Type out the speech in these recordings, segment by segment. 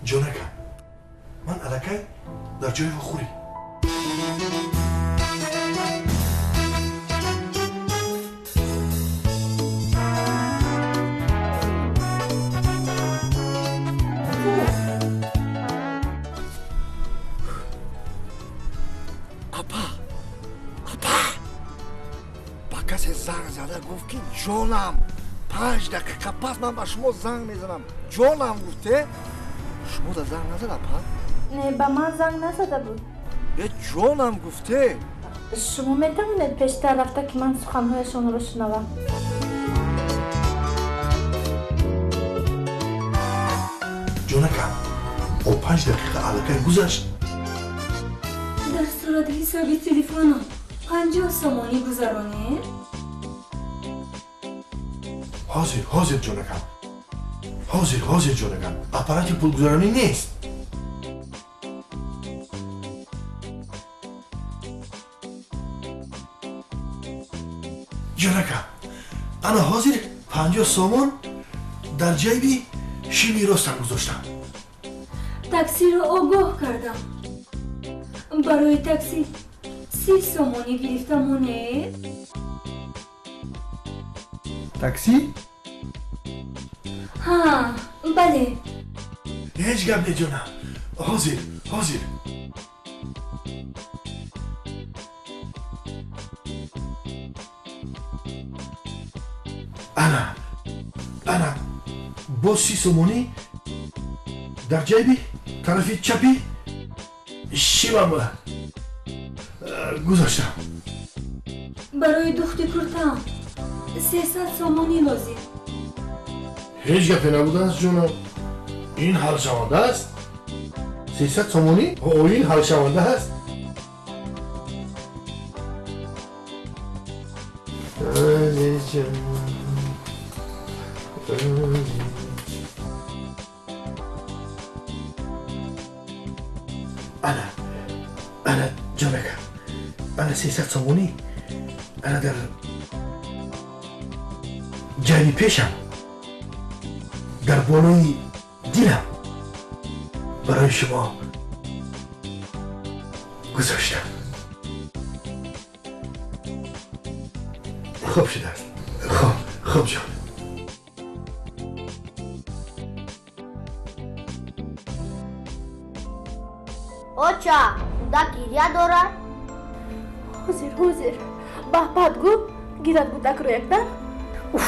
Ҷонакам, ман аллакай дар ҷои вохӯрӣ. Апа, апа, ба касе занг зада гуфт, ки ҷонам, 5 дақиқа пас ман ба шумо занг мезанам, ҷонам гуфте. Шумо да занг назад, апа? Не, ба ман занг назада буд. Е, ҷонам гуфте. Шумо метавонед пештар рафта, ки ман суханҳояшонро шунавам? Ҷонакам, о, 5 дақиқа аллакай гузашт. Дар сурати ҳисоби телефонам 50 сомонӣ гузаронед. Ҳозир, ҳозир, ҷонакам, ҳозир, ҳозир, ҷонакам, аппарати пулгузаронӣ нест. Ҷонакам, ана ҳозир 50 сомон дар ҷайби шими ростам гузоштам. Таксиро огоҳ кардам, барои такси 30 сомонӣ гирифта монед. Такси? Ҳа, бале. Ҳеҷ гап не, ҷонам, ҳозир, ҳозир. Ана, ана, боз 30 сомонӣ дар ҷайби тарафи чапи шимам гузоштам. Барои духти куртаам 300 сомонӣ лозим. Ҳеҷ гапе набудааст, ҷонам, ин ҳалшаванда аст. 300 сомонӣ, о, ин ҳалшаванда аст. Азизҷон, азиз. Ана, ана, ҷонакам, ана 300 сомонӣ, ана дар ҷайби пешам, дар болои дилам барои шумо гузоштам. Хуб шудааст. Хуб, хуб, ҷон. Оча, кӯдак гиря дорад. Ҳозир, ҳозир, ба апат гӯ, гирад гудакро якдан. Уф.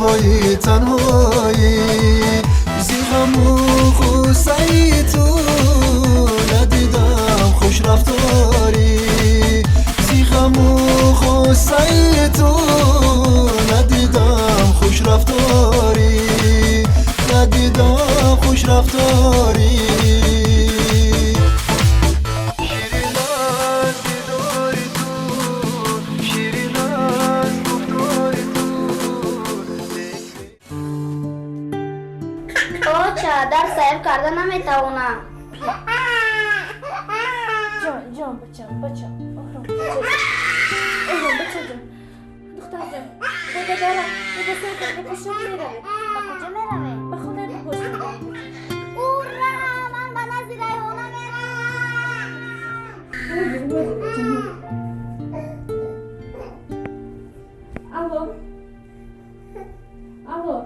Шабҳои танҳоӣ, зи ғаму ғуссаи ту надидам хушрафторӣ, зи ғаму ғуссаи ту надидам хушрафторӣ, надидам хушрафторӣ. Дар сайр карда наметавонам. Ҷон, ҷон, бачам, бачам, оҳром, оҳром, бачаҷон, духтарҷон, бо додарам либосҳои бипӯшам меравем. Ба куҷо меравем? Ба хонаи бобошон. Ура! Ман ба назди Райҳона меравам. Алло, алло,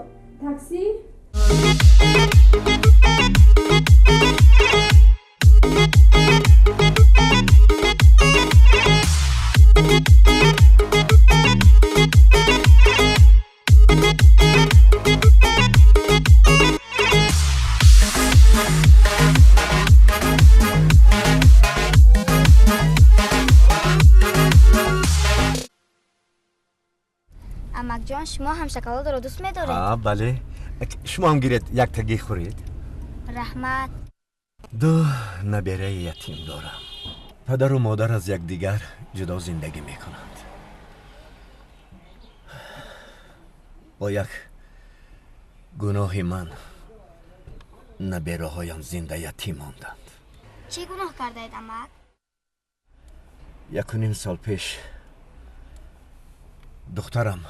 такси? Амакҷон, шумо ҳам шоколадро дӯст медоред? Бале. Шумо ҳам гиред, яктагӣ хӯред. Раҳмат. Ду набераи ятим дорам. Падару модар аз якдигар ҷудо зиндагӣ мекунанд. Бо як гуноҳи ман набераҳоям зинда ятим монданд. Чӣ гуноҳ кардаед, амак? 1.5 сол пеш духтарам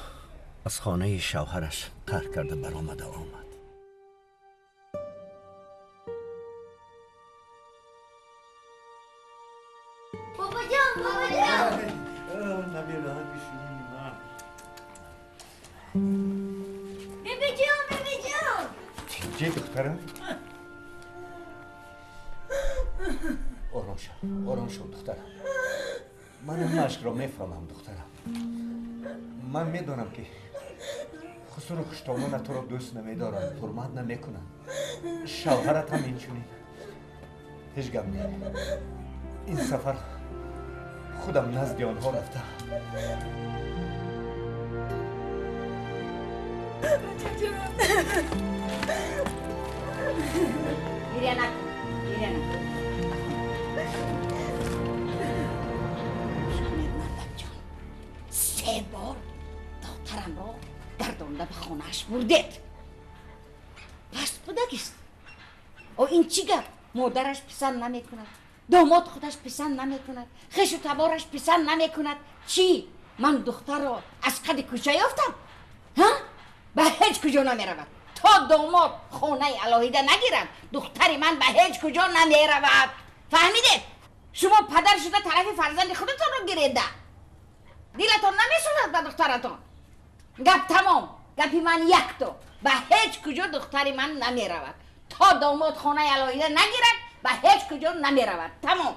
аз хонаи шавҳараш қаҳр карда баромада омад. Бобоҷон, бобоҷон! Набераҳо бишинӣ ман. Бибиҷон, бибиҷон! Чӣ духтарам? Ором шав, ором шав, духтарам. Ман ин машқро мефаҳмам, духтарам. Ман медонам ки хусуру хуштомона туро дӯст намедоранд, ҳурмат намекунанд. Шавҳарат ҳам инчунин. Ҳеҷ гап не. Ин сафар худам назди онҳо рафтам. Гиря накун, гиря накун. Мардакҷон, се бор духтарамро гардонда ба хонааш бурдед. Пас будагист. О, ин чӣ гап? Модараш писанд намекунад, домод худаш писанд намекунад, хешу табораш писанд намекунад. Чӣ? Ман духтарро аз қади кӯча ёфтам? Ҳа? Ба ҳеҷ куҷо намеравад. То домод хонаи алоҳида нагирад, духтари ман ба ҳеҷ куҷо намеравад. Фаҳмидед? Шумо падар шуда тарафи фарзанди худатонро гиреда. Дилатон намесӯзад ба духтаратон. Гап тамом. Гапи ман якто. Ба ҳеҷ куҷо духтари ман намеравад. То домод хонаи алоҳида нагирад, ба ҳеҷ куҷо намеравад. Тамом.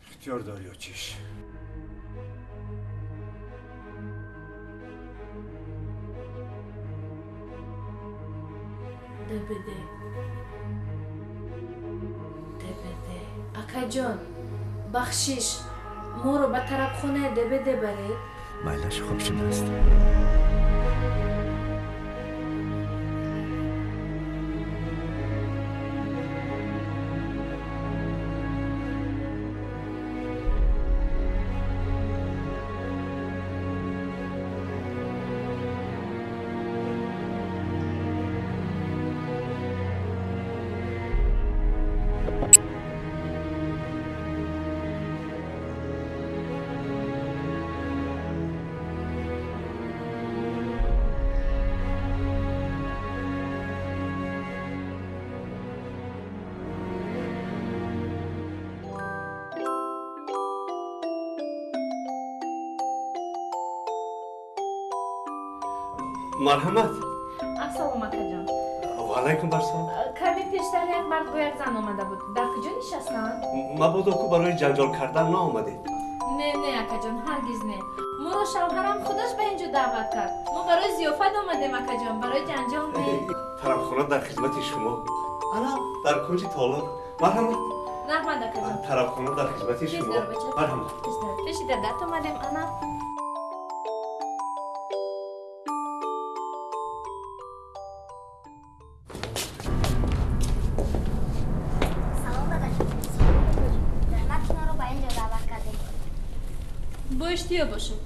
Ихтиёр дорӣ, очиш. ДБД. ДБД. Акаҷон, бахшиш, моро ба тарабхонаи ДБД баред. Майлаш, хуб шудааст. Марҳамат. Ассалому акаҷон. Ва алайкум ассалом. Каме пештар як мард бо як зан омада буд. Дар куҷо нишастанд? Мабодо ку барои ҷанҷол кардан наомадед. Не, не, акаҷон, ҳаргиз не. Моро шавҳарам худаш ба инҷо даъват кард. Мо барои зиёфат омадем, акаҷон, барои ҷанҷол не. Тарабхона дар хизмати шумо. Ана дар кунҷи толор. Марҳамат. Раҳмат, акаҷон. Тарабхона дар хизмати шумо. Марҳамат. Пеши дадат омадем, ана. Салом, дадаҷон. Салом, бобоҷон. Раҳмат, ки моро ба инҷо даъват кардед. Бо иштиё бошед.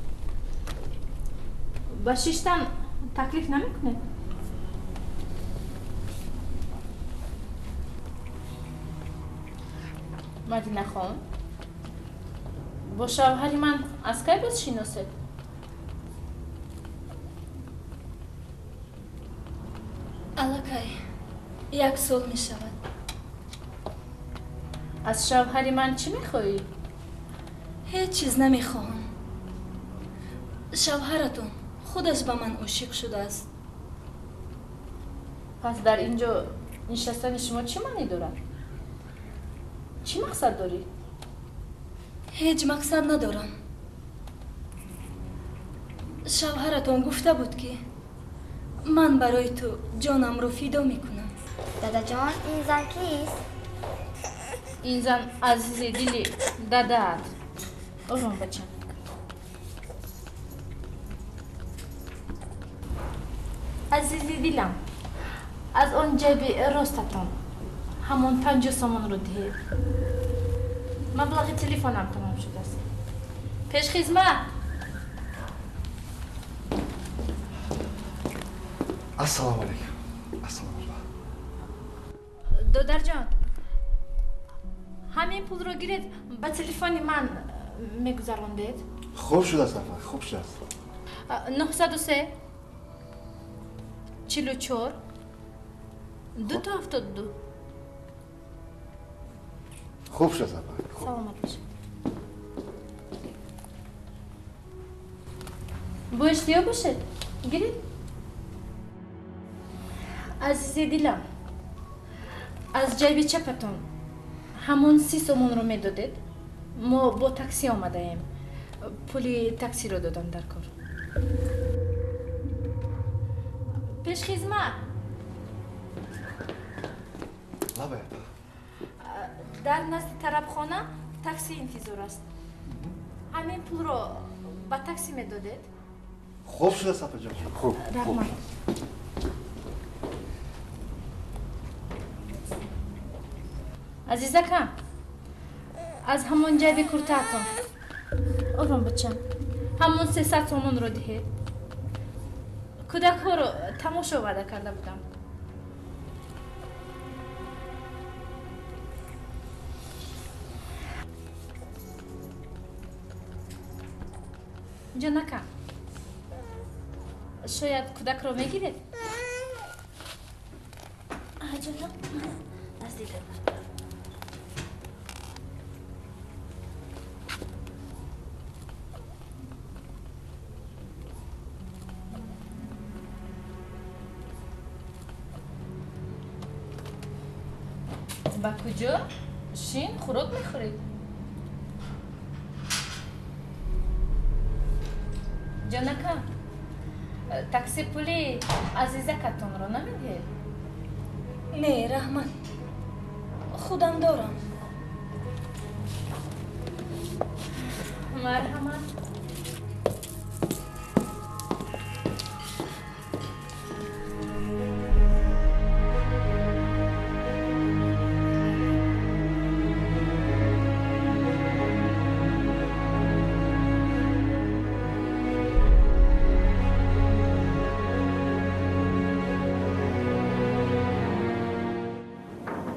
Ба шиштан таклиф намекунед? Мадинахон, бо шавҳари ман аз кай боз шиносед? Аллакай як сол мешавад. Аз шавҳари ман чӣ мехоҳӣ? Ҳеҷ чиз намехоҳам. Шавҳаратон худаш ба ман ошиқ шудааст. Пас дар ин ҷо нишастани шумо чӣ маънӣ дорад? Чӣ мақсад дорӣ? Ҳеҷ мақсад надорам. Шавҳаратон гуфта буд, ки ман барои ту ҷонамро фидо мекунам. Дадаҷон, ин зан кист? Ин зан азизи дили дадаат. Ором, бачам. Азизи дилам, аз он ҷайби ростатон ҳамон 50 сомонро диҳед. Маблағи телефонам тамом шудааст. Пешхизмат! Ассалому алайкум. Ассалому алайкум. Додарҷон, ҳамин пулро гиред, ба телефони ман мегузарондед. Хуб шудааст, апа, хуб шудааст. 903 44 272. Хуб шудааст, апа. Саломат бошед. Бо иштиё бошед, гиред. Азизи дилам, аз ҷайби чапатон ҳамон 30 сомонро медодед. Мо бо такси омадаем. Пули таксиро додам дар кор. Пешхизмат! Лабай, апа. Дар назди тарабхона такси интизор аст. Ҳамин пулро ба такси медодед? Хуб шудааст, апаҷон. Хуб. Раҳмат. Азизакам, аз ҳамон ҷайби куртаатон, ором бачам, ҳамон 300 сомонро диҳед. Кӯдакҳоро тамошо ваъда карда будам. Ҷонакам, шояд кӯдакро мегиред? Ҷонам, назди дада. Ба куҷо? Шин хӯрок мехӯред? Ҷонакам, такси пули азизакатонро намедиҳед? Не, раҳмат. Худам дорам. Марҳамат.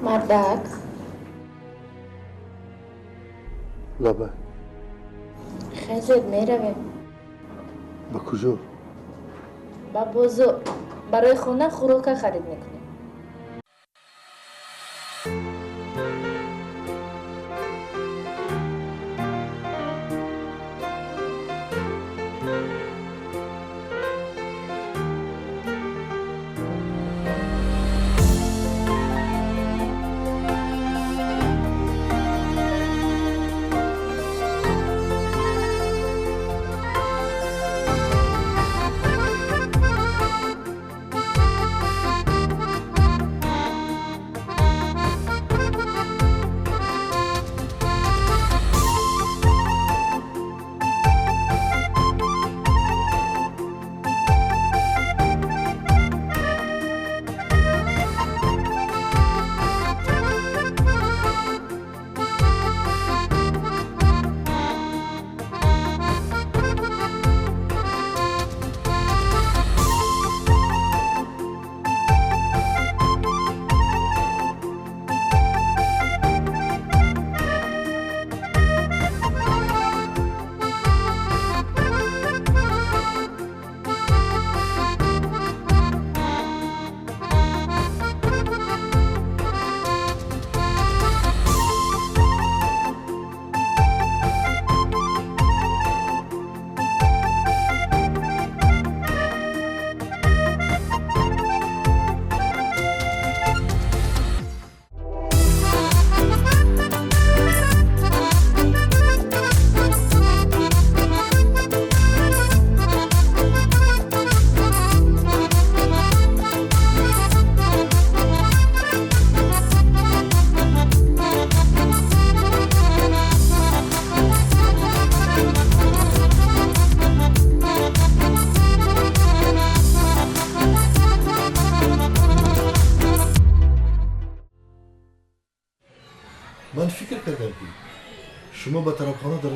Мардак. Лаба. Хезед, меравем. Ба куҷо? Ба бозор. Барои хона хӯрока харид мекунем.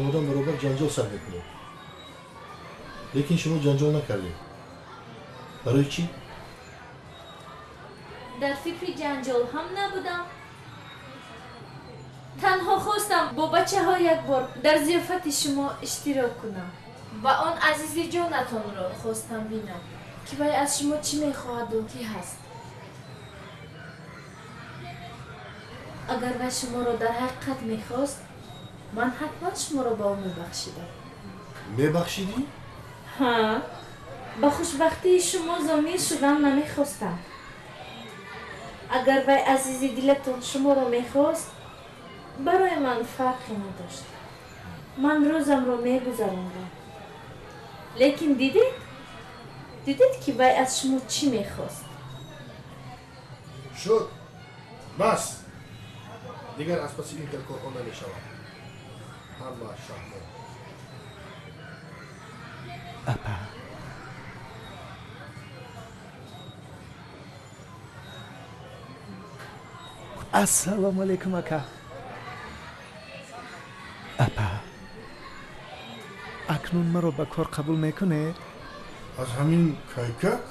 хонавода баробар ҷанҷол сар мекунем. Лекин шумо ҷанҷол накардед. Барои чӣ? Дар фикри ҷанҷол ҳам набудам. Танҳо хостам бо бачаҳо як бор дар зиёфати шумо иштирок кунам ва он азизи ҷонатонро хостам бинам, ки вай аз шумо чӣ мехоҳаду кӣ ҳаст. Агар вай шуморо дар ҳақиқат мехост, ман ҳатман шуморо ба ӯ мебахшидам. Мебахшидӣ? Ҳа, ба хушбахтии шумо зомин шудан намехостам. Агар вай азизи дилатон шуморо мехост, барои ман фарқе надошт. Ман рӯзамро мегузарондам. Лекин дидед? Дидед, ки вай аз шумо чӣ мехост? Шуд. Бас. Дигар аз паси ин хел корҳо намешавам. Ҳама шаҳмо. Апа. Ассалому алайкум, ака. Апа, акнун маро ба кор қабул мекунед? Аз ҳамин кайкак?